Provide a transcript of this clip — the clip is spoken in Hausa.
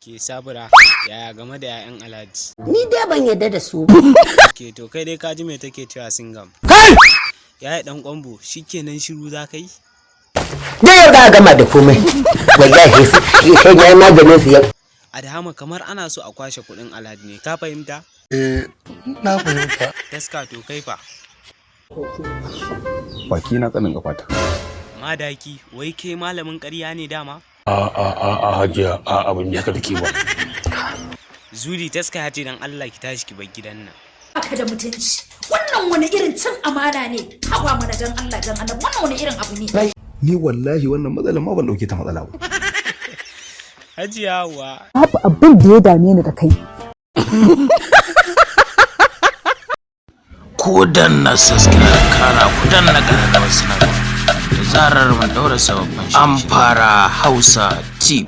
Ke Sabura, yaya game da 'ya'yan Alhaji? Ni dai ban yarda da su. Ke to kai dai ka ji me take cewa singam. Yaya dan kwambo, shikenan shiru za ka yi? Da yau za a gama da komai. Wallahi sai na yi maganin su yau. Adahama, kamar ana so a kwashe kuɗin Alhaji ne, ka fahimta? Eh, na fahimta. Taska, to kai fa? Baki na kanin kafata. Madaki, wai kai malamin ƙarya ne dama? A a a a, hajiya, a abin ya karki ba. Zuri, Taska ya ce dan Allah ki tashi ki bar gidan nan. Baka da mutunci. Wannan wani irin cin amana ne? Haba mana, dan Allah dan Allah, wannan wani irin abu ne? Ni wallahi wannan matsalar ma ban dauke ta matsala ba. Hajiya wa. Babu abin da ya dame ni da kai. Ku danna subscribe, kana ku danna ƙararrawar sanarwa da zarar mun daura sababbin. An fara Hausa TV.